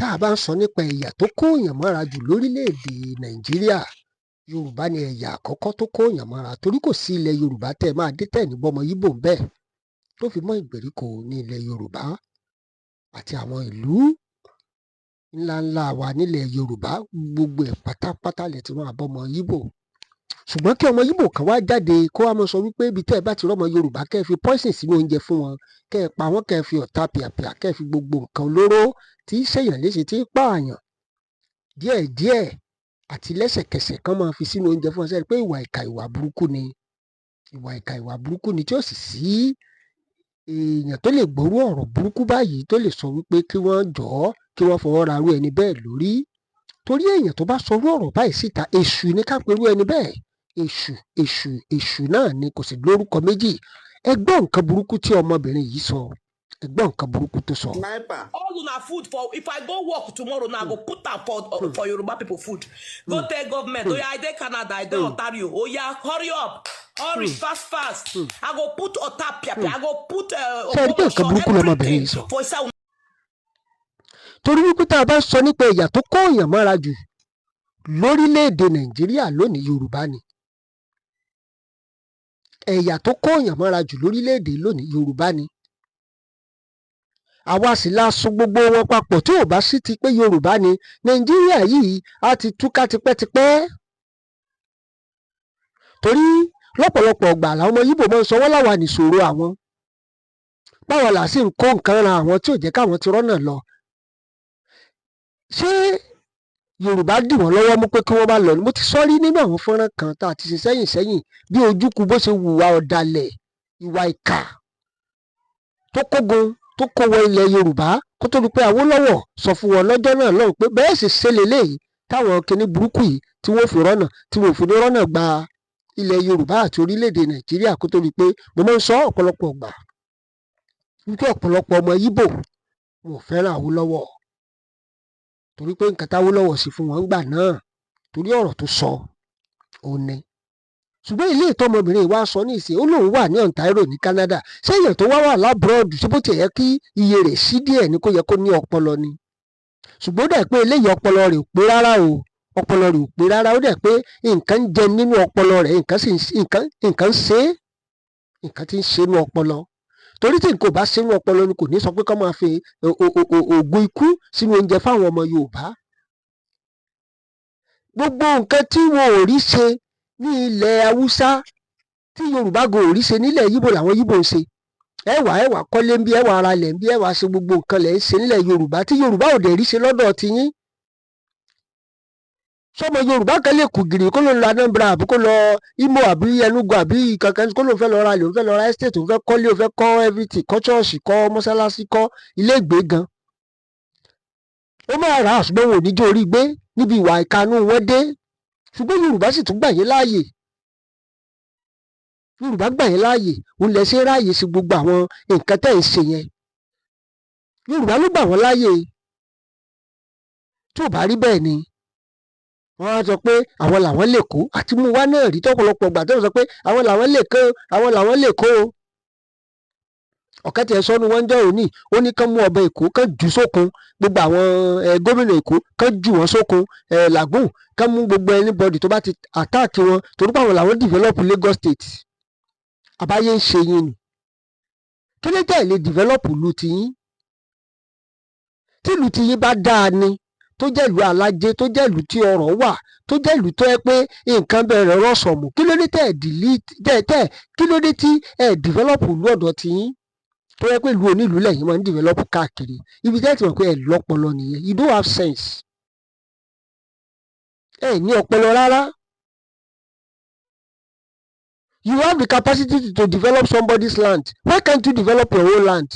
Tá a bá ń sọ nípa ẹ̀yà tó kóòyàn mọ́ra jù lórílẹ̀‐èdè Nàìjíríà, Yorùbá ni ẹ̀yà àkọ́kọ́ tó kóòyàn mọ́ra, torí kò sí ilẹ̀ Yorùbá tẹ́ ẹ máa dé tẹ̀ ní bọ́mọ Ìgbò ń bẹ̀, tó fi mọ́ ìgbèríko ní ilẹ̀ Yorùbá àti àwọn ìlú ńláńlá wa nílẹ̀ Yorùbá. Gbogbo ẹ̀ pátápátá lẹ ti máa bọ́mọ Ìgbò. Ṣùgbọ́n kí ọmọ Ìgbò kan wá jáde, kó wá máa sọ wípé ibi tẹ́ ẹ bá ti rọ́mọ Yorùbá, kẹ́ ẹ fi poison sínú oúnjẹ fún wọn, kẹ́ ẹ pa wọ́n, kẹ́ ẹ fi ọ̀tá pìàpìà, kẹ́ ẹ fi gbogbo nǹkan olóró tí í ṣèyàn léṣe, tí í pààyàn díẹ̀díẹ̀ àti lẹ́sẹ̀kẹsẹ̀, kán máa fi sínú oúnjẹ fún wọn, sẹ́ni pé ìwà ìkà, ìwà burúkú ni. Ìwà ìkà, ìwà burúkú ni, tí ó sì sí èèyàn tó lè gbọ́rú ọ̀rọ̀ burúkú báyìí, tó lè sọ wípé kí wọ́n jọ̀ọ́, kí wọ́n fọwọ́ ra irú ẹni bẹ́ẹ̀ lórí. Torí èèyàn tó bá sọrú ọ̀rọ̀ báyìí síta, èṣù ní ká pe irú ẹni bẹ́ẹ̀. Èṣù, èṣù, èṣù náà ni, kò sì lórúkọ méjì. Ẹ gbọ́ nǹkan burúkú tí ọmọbìnrin yìí sọ. Ẹ gbọ́ nǹkan burúkú tó sọ. Sniper. All una food for, if I go work tomorrow now, I go put am for Yoruba people food. Go tell government, "Oya, I dey Canada, I dey Ontario. Oya, hurry up, hurry, fast fast." I go put ota pia pia, I go put Ṣé ẹ rí pé nǹkan burúkú lọmọbìnrin yìí sọ? for inside. Torí wípé tá a bá sọ nípa ẹ̀yà tó kóòyàn mọ́ra jù lórílẹ̀‐èdè Nàìjíríà lónìí, Yorùbá ni ẹ̀yà tó kóòyàn mọ́ra jù lórílẹ̀‐èdè lónìí. Yorùbá ni. Àwa sì la so gbogbo wọn papọ̀. Tí ò bá sí ti pé Yorùbá ni, Nàìjíríà yìí á ti túká tipẹ́tipẹ́, torí lọ́pọ̀lọpọ̀ ọgbà làwọn ọmọ Yíbò máa ń sọ wọ́n láwa nìṣòro àwọn, báwa là sì ń kó nǹkan ra àwọn tí ò jẹ́ káwọn ti rọ́nà lọ. Ṣé Yorùbá dì wọ́n lọ́wọ́ mú pé kí wọ́n bá lọ ni? Mo ti sọ rí nínú àwọn fọ́nrán kan tá a ti ṣe sẹ́yìn sẹ́yìn, bí Ojúkú bó ṣe hùwà ọ̀dàlẹ̀, ìwà ìkà tó kógun tó kó wọ ilẹ̀ Yorùbá, kó tó di pé Awólọ́wọ̀ sọ fún wọn lọ́jọ́ náà lọ́hùn pé bẹ́ẹ̀ sì ṣe lélẹ́yìí táwọn kinní burúkú yìí tí wọ́n fi rọ́nà, tí wọ́n fi ní rọ́nà gba ilẹ̀ Yorùbá àti orílẹ̀-èdè Nàìjíríà. Kó tó di pé mo máa ń sọ ọ̀pọ̀lọpọ̀ gbà wípé ọ̀pọ̀lọpọ̀ ọmọ Ìgbò wọn ò fẹ́ràn Awólọ́wọ̀, torí pé nǹkan táwólọ́wọ̀ sí fún wọn gbà náà, torí ọ̀rọ̀ tó sọ òun ni. Ṣùgbọ́n ilé ìtọ́mọbìnrin wa sọ ní ìsìn, ó lóun wà ní Ontario ní Canada. Ṣé èèyàn tó wá wà l'abroad, ṣé bó tiẹ̀ yẹ kí iye rẹ̀ sí díẹ̀ ni, kó yẹ kó ní ọpọlọ ni? Ṣùgbọ́n ó dẹ̀ pé eléyìí, ọpọlọ rẹ̀ ò pé rárá o. Ọpọlọ rẹ̀ ò pé rárá. Ó dẹ̀ pé nǹkan ń jẹ nínú ọpọlọ rẹ̀, nǹkan sì nǹkan nǹkan ń ṣe é, nǹkan tí ń ṣe nínú ọpọlọ, torí tí nǹkan ò bá ṣe nínú ọpọlọ ni, kò ní sọ pé kó máa fi oògùn ikú sínú oúnjẹ fáwọn ọmọ Yorùbá. Gbogbo nǹkan tí wọn ò rí ṣe ní ilẹ̀ Haúsá, tí Yorùbá gan ò rí ṣe nílẹ̀ Yíbò, làwọn Yíbò ń ṣe. Ẹwà ẹwà kọ́lé ń bí, ẹwà ara lẹ̀ ń bí, ẹwà ṣe gbogbo nǹkan lẹ̀ ń ṣe nílẹ̀ Yorùbá tí Yorùbá ò dẹ̀ rí ṣe lọ́dọ̀ tiyín. Sọmọ Yorùbá kan lè kù gìrì kó ló ń lọ Anambra, àbí kó lọ Imo, àbí Enugu, àbí kankan, kó ló ń fẹ́ lọ ra ilẹ̀, òun fẹ́ lọ ra estate, òun fẹ́ kọ́lé, òun fẹ́ kọ́ everything, kọ́ ṣọ́ọ̀ṣì, kọ́ mọ́sálásí, kọ́ ilé ìgbé gan, ó máa rà á, ṣùgbọ́n wọn ò ní jó orí gbé níbi ìwà ìkanú wọn dé. Ṣùgbọ́n Yorùbá sì tún gbà yín láàyè. Yorùbá gbà yín láàyè, òun lẹ ṣe ráàyè sí gbogbo àwọn nǹkan tẹ́ ń ṣe yẹn. Yorùbá ló gbà wọ́n láàyè. Tí ò bá rí bẹ́ẹ̀ ni, wọ́n á sọ pé àwọn làwọn lè kó àti mú wá náà rí tọ́pọ̀lọpọ̀ gbà tó sọ pé àwọn làwọn lè kó, àwọn làwọn lè kó o. Ọ̀kẹ́ tiẹ̀ sọ́nu wọ́n jẹ́ òní, ó ní kán mú ọba Èkó, kán jù sókun, gbogbo àwọn gómìnà Èkó, kán jù wọ́n sókun lagoon, kán mú gbogbo anybody tó bá ti attack wọn, torí pé àwọn làwọn develop Lagos State. Àbáyé ń ṣe yín ni. Kí ló tẹ̀ lè develop ìlú tiyín? Tí ìlú tiyín bá dáa ni, tó jẹ́ ìlú alájẹ, tó jẹ́ ìlú tí ọrọ̀ wà, tó jẹ́ ìlú tó yẹ pé nǹkan bẹ̀rẹ̀ rọ̀sọ̀mù, kí ló dé tẹ̀ delete tẹ̀ tẹ̀ kí ló dé tí ẹ̀ develop ìlú ọ̀dọ̀ tiyín, tó yẹ pé ìlú onílùú lẹ́yìn máa ń develop káàkiri? Ibi tẹ́ ti mọ̀ pé ẹ̀ lọ́pọlọ nìyẹn. You don't have sense. Ẹ ní ọpọlọ rárá. You have the capacity to develop somebody's land. Why can't you develop your own land?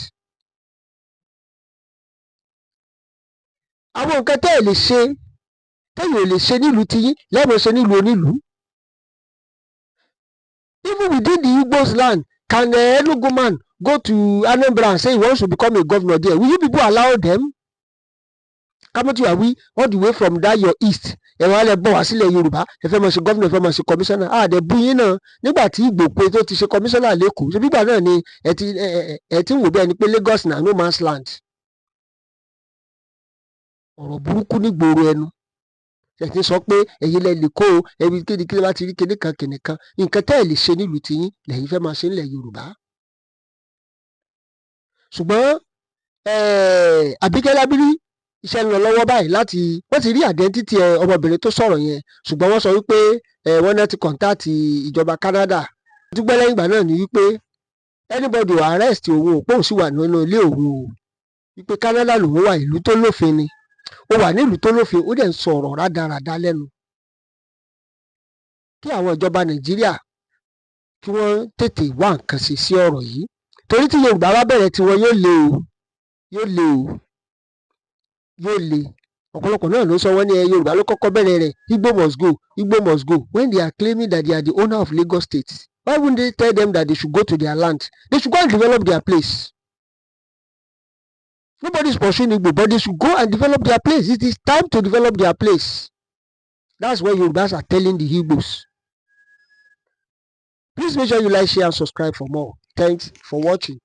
Àwọn nǹkan tẹ́ ẹ̀ lè ṣe, tẹ́yìn ò lè ṣe nílùú tiyín, lẹ́ẹ̀mọ̀ ṣe nílùú onílùú. Even within the Igbo's land, can Enugu man go to Anambra and say he wants to become a governor there? Will you people allow them? Kámọ́tì wà wí all the way from that your east, ẹ̀wọ̀n alẹ́ bọ̀ wá sílẹ̀ Yorùbá, ẹ fẹ́ máa ṣe governor, ẹ fẹ́ máa ṣe commissioner. Àdẹ bú yín náà nígbà tí Ìgbòho tó ti ṣe commissioner l'Ékòó. Ṣe bígbà náà ni ẹ ti ń wò bí ẹni pé Lagos na no man's land? Ọ̀rọ̀ burúkú nígboro ẹnu ẹ ti sọ pé ẹ̀yin lẹ lè kó o ẹbí kéde kí bá ti rí kinní kan kinní kan, nǹkan tẹ́ ẹ̀ lè ṣe nílùú tiyín lẹ́yìn fẹ́ máa ṣe nílẹ̀ Yorùbá. Ṣùgbọ́n Àbíkẹ́ Lábírí, iṣẹ́ ń lọ lọ́wọ́ báyìí láti wọ́n ti rí identity ẹ ọmọbìnrin tó sọ̀rọ̀ yẹn, ṣùgbọ́n wọ́n sọ wípé wọ́n náà ti contact ìjọba Canada. Dúpẹ́ lẹ́yìn ìgbà náà ni wípé anybody ò arrest òun ò pòun sì wà nínú ilé òun o, wípé Canada lòun wà, ìlú tó lófin ni. Ó wà nílùú tó lófin, ó dẹ̀ ń sọ̀rọ̀ rádaràda lẹ́nu. Kí àwọn ìjọba Nàìjíríà kí wọ́n tètè wá nǹkan ṣe sí ọ̀rọ̀ yìí, torí tí Yorùbá bá bẹ̀rẹ̀ tiwọn, yóò le o, yóò le o, yóò le. Ọ̀pọ̀lọpọ̀ náà ló sọ, wọ́n ní ẹ Yorùbá ló kọ́kọ́ bẹ̀rẹ̀ rẹ̀, "Igbo must go, Igbo must go." When they are claiming that they are the owner of Lagos State, why wouldn't they tell them that they should go to their land, they should go and develop their place? Nobody is pursuing Igbo, but they should go and develop their place. It is time to develop their place. That's what Yorubas are telling the Igbos. Please make sure you like, share and subscribe for more. Thanks for watching.